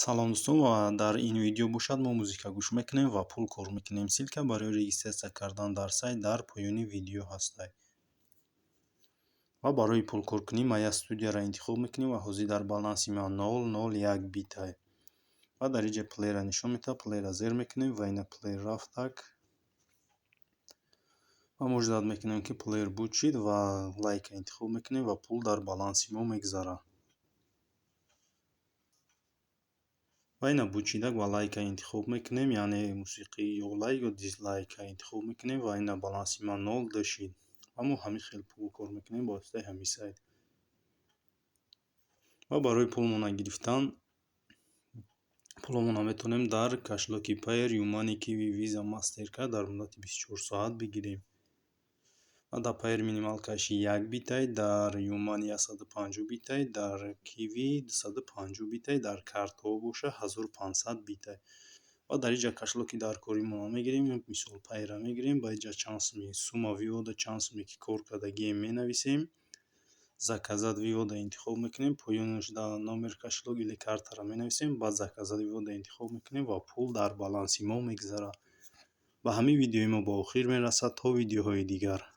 Салом, дӯстон, ва дар ин видео бошад, мо музыка гӯш мекунем ва пул кор мекунем. Ссылка барои регистрация кардан дар сайт дар поёни видео ҳастай. Ва барои пулкоркунӣ «Моя студияро интихоб мекунем ва ҳозир дар баланси ман 0,01 битай. Ва дар инҷа плейра нишон медиҳад, плейра зер мекунем ва ина плеер рафтак. Ва мо ждать мекунем, ки плеер буд шид, ва лайка интихоб мекунем ва пул дар баланси мо мегзарад. Ва ина бучидак ва лайка интихоб мекунем, яъне мусиқӣ ё лайк, ё дизлайка интихоб мекунем ва ина баланси ман 0,2 шид. Ва мо ҳамин хел пул кор мекунем ба воситаи ҳамин сайт. Ва барои пулмона гирифтан пуломонро метавонем дар кошелёки Payeer, Юмани, Киви, Visa, Mastercard дар муддати 24 соат бигирем. Ва дар Payeer минималкаши 1 битай, дар Юмани 150 битай, дар Киви 250 битай, дар картҳо боша 1500 битай. Ва дар инҷа кошелёки даркоримонро мегирем, мисол, Payeer мегирем, ба инҷа чанд суми сумма вывода, чанд суме ки кор кардагием, менависем. «Заказать вывода» интихоб мекунем, поёнаш номер кошелёк или картаро менависем, баъд «Заказать вывода» интихоб мекунем ва пул дар баланси мо мегзарад. Ба ҳамин видеои мо ба охир мерасад. То видеоҳои дигар.